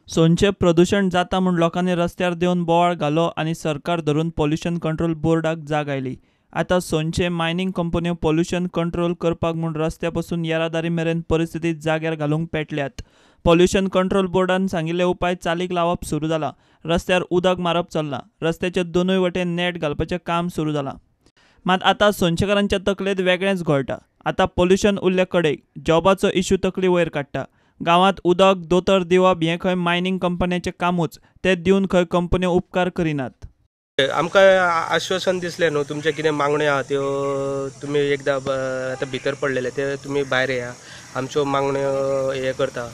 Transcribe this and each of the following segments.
सोनचें प्रदूशण जाता म्हूण लोकांनी रस्त्यार देंवन बोवाळ घालो आनी सरकार धरून पोल्युशन कंट्रोल बोर्डाक जाग आयली. आतां सोनचे मायनिंग कंपन्यो पोल्युशन कंट्रोल करपाक म्हूण रस्त्या पसून येरादारी मेरेन परिस्थिती जाग्यार घालूंक पेटल्यात. पोल्युशन कंट्रोल बोर्डान सांगिल्ले उपाय चालीक लावप सुरू जालां. रस्त्यार उदक मारप चल्लां. रस्त्याचे दोनूय वटेन नेट घालपाचें काम सुरू जालां. मात आतां सोनचेकारांच्या तकलेंत वेगळेंच घोळटा. आतां पोल्युशन उरले कडेक जॉबाचो इश्यू तकली वयर काडटा. गांवांत उदक दोतोर दिवप हें खंय मायनिंग कंपन्यांचें कामूच, तें दिवन खंय कंपन्यो उपकार करिनात. आमकां आश्वासन दिसलें न्हू, तुमचे कितें मागण्यो आहा त्यो तुमी एकदां आतां भितर पडलेले ते तुमी भायर येया, आमच्यो मागण्यो हे करता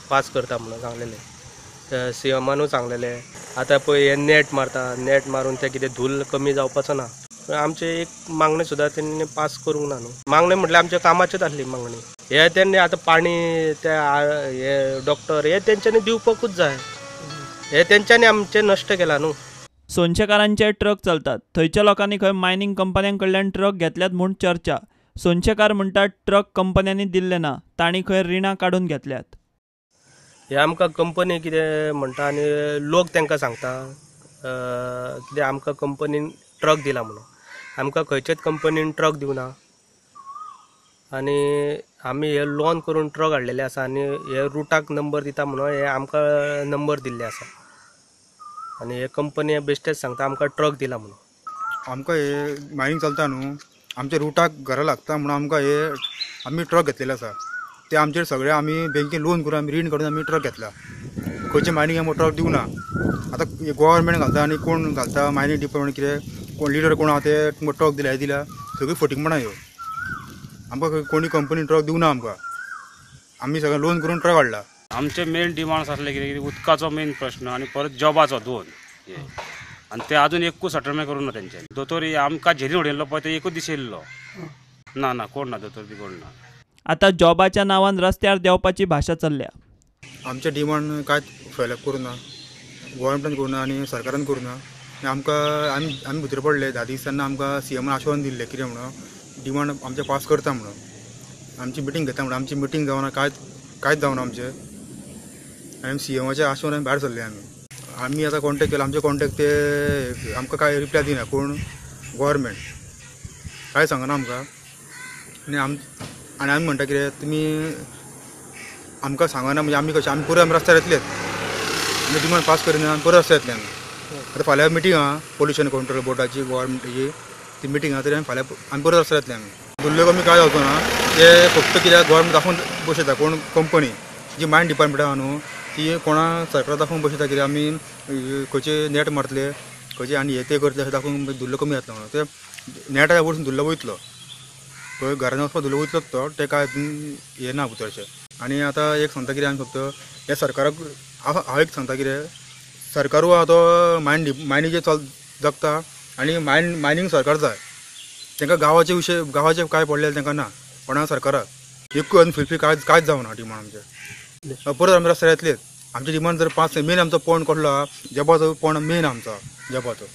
पास करता म्हणून सांगलेलें. सीएमानूय सांगलेलें. आतां पळय हे नेट मारता, नेट मारून ते कितें धूल कमी जावपाचो ना. आमचे एक मागणी सुद्दां तेणी पास करूंक ना न्हू. मागणी म्हटल्यार आमच्या कामाचीच आसली मागणी. हे तेन्ना आतां पाणी ते हे डॉक्टर हे तेंच्यांनी दिवपाकूच जाय, हे तेंच्यांनी आमचें नश्ट केलां न्हू. सोनचेकारांचे ट्रक चलतात. थंयच्या लोकांनी खंय मायनिंग कंपन्यां कडल्यान ट्रक घेतल्यात म्हूण चर्चा. सोनचेकार म्हणटात ट्रक कंपन्यांनी दिल्ले ना, तांणी खंय रिणां काडून घेतल्यात. हे आमकां कंपनी कितें म्हणटा आनी लोक तांकां सांगता कितें आमकां कंपनीन ट्रक दिला म्हणून. आमकां खंयचेच कंपनीन ट्रक दिवना आनी आमी हे लोन करून ट्रक हाडलेले आसा आनी हे रुटाक नंबर दिता म्हणून हे आमकां नंबर दिल्ले आसा आनी हे कंपनी बेश्टेच सांगता आमकां ट्रक दिला म्हणून. आमकां हे मायनिंग चलता न्हू, आमच्या रुटाक घरा लागता म्हणून आमकां हे आमी ट्रक घेतलेले आसा. ते आमचेर सगळे आमी बँकेन लोन करून आमी रीण काडून आमी ट्रक घेतला. खंयचे मायनिंग आमकां ट्रक दिवना. आतां गोवोरमेंट घालता आनी कोण घालता मायनिंग डिपार्टमेंट कितें कोण लिडर कोण आहा ते तुमकां ट्रक दिल्या हे दिल्या, सगळीं फटींगपणां ह्यो. आमकां कोणी कंपनी ट्रक दिवना. आमकां आमी सगळें लोन करून ट्रक हाडला. आमचे मेन डिमांड्स आसले कितें, उदकाचो मेन प्रश्न आनी परत जॉबाचो दोन हे, आनी ते अजून एकूच सेटलमेंट करूं ना तेंच्यांनी. दोतोर आमकां झेली उडयल्लो पळय ते एकूच दीस येयल्लो ना, ना कोण ना दोतोर बी कोण ना. आतां जॉबाच्या नांवान रस्त्यार देंवपाची भाशा चल्ल्या. आमचे डिमांड कांय फॉलोअप करूं ना, गोवोरमेंटान करूं ना आनी सरकारान करूं ना. आमकां आमी आमी भितर पडले 10 दीस तेन्ना आमकां सीएमान आश्वासन दिल्लें कितें म्हणून डिमांड आमचे पास करता म्हणून, आमची मिटींग घेता म्हणून. आमची मिटींग जावना, कांयच कांयच जावना आमचें. आनी सीएमाच्या आश्वासन आमी भायर सरले. आमी आमी आतां कॉन्टेक्ट केलो, आमचे कॉन्टेक्ट ते आमकां कांय रिप्लाय दिना कोण गोवोरमेंट कांय सांगना आमकां. आनी आनी आमी म्हणटा कितें तुमी आमकां सांगना म्हणजे आमी कशें आमी परत आमी रस्त्यार येतलेच. आमी डिमांड पास करिना आमी परत रस्त्यार येतले. आमी आतां फाल्यां मिटींग आहा पोल्युशन कंट्रोल बोर्डाची गोवोरमेंटाची ती मिटींग आहा, तरी आमी फाल्यां आमी परत रस्त्यार येतले. आमी धुल्लो कमी कांय जावचो ना, ते फक्त कित्याक गोवोरमेंट दाखोवन बसयता. कोण कंपनी जी मायन डिपार्टमेंट आहा न्हू ती कोणा सरकार दाखोवन बसयता कित्याक आमी खंयचे नेट मारतले खंयचे आनी हे ते करतले अशें दाखोवन धुल्लो कमी जातलो म्हणून. ते नेटा वचून धुल्लो वयतलो, खंय घरान वचपाक धुल्लो वयतलोच तो, ते कांय हें ना भितर अशें. आनी आतां एक सांगता कितें आमी फक्त हे सरकाराक हांव एक सांगता कितें सरकारूय आहा तो मायनीचेर चल जगता आनी मायनींग सरकार जाय तांकां. गांवाचे विशय गांवाचे कांय पडलेलें तांकां ना कोणा सरकाराक एकूय अजून फुलफील कांयच कांयच जावना डिमांड आमचे. परत आमी रस्त्यार येतलेच. आमचे डिमांड जर 5 मेन आमचो पॉयंट कसलो आहा जॉबाचो पॉयंट मेन आमचो जॉबाचो.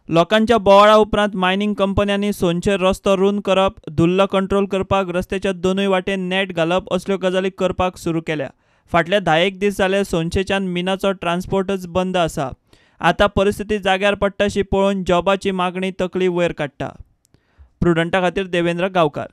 लोकांच्या बोवाळा उपरांत मायनिंग कंपन्यांनी सोनचेर रस्तो रूंद करप, धुल्ल कंट्रोल करपाक रस्त्याच्या दोनूय वाटेन नेट घालप असल्यो गजाली करपाक सुरू केल्या. फाटले 10 दीस जाले सोनचेच्यान मिनाचो ट्रान्सपोर्टच बंद आसा. आतां परिस्थिती जाग्यार पडटाशी पळोवन जॉबाची मागणी तकली वयर काडटा. प्रुडंटा खातीर देवेंद्र गांवकार.